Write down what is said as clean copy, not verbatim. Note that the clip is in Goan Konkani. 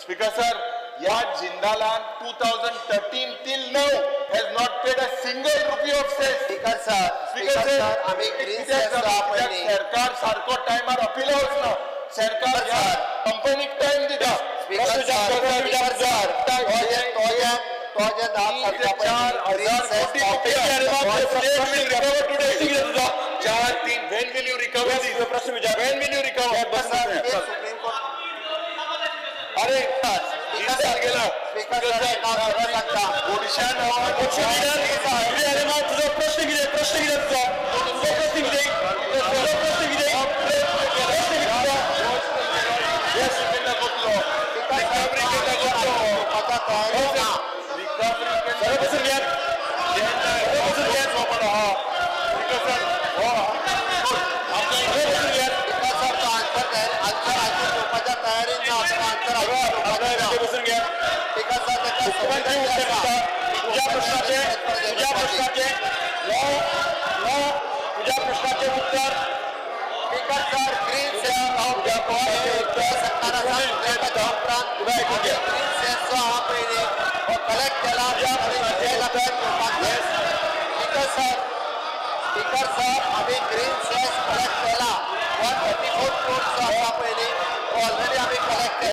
Speaker sir, ह्या जिंदालान 2013 till now has not paid a single rupee of cess. Speaker sir, speaker sir, आमी ग्रीन सेस सरकार सारको टायमार अपिला वचना. सरकार ह्या कंपनीक टायम दिता. स्पीकर सर, 4,000 कोटी रुपया. 4-3. When will you recover this? When will you recover? Supreme court. अरे जिंदाल गेला. ओडिशान तुझो प्रश्न कितें? प्रश्न कितें तुझो? तुझो प्रश्न कितें? तुझो प्रश्न कितें? प्रश्न कितें तुझो? रिकवरी केन्ना करतलो? रिकवरी सगळें बसून घेयात. सगळें बसून घेयात. सगळें बसून घेयात. बसून घेयात. मुख्यमंत्री उत्तर दिता. तुझ्या प्रश्नाचे, तुझ्या प्रश्नाचे नो नो तुझ्या प्रश्नाचे उत्तर. स्पीकर सर, ग्रीन सेस तुझ्या प्रश्नाचे उत्तर तुला ऐकून घ्या. ग्रीन सेसचो हा पयलीं हो कलेक्ट केला. तुझ्या प्रश्नाचे उत्तर. स्पीकर सर, स्पीकर सर, आमी ग्रीन सेस कलेक्ट केला. 134 क्रोर्सचो आसा पयलीं, ऑलरेडी आमी कलेक्ट केला.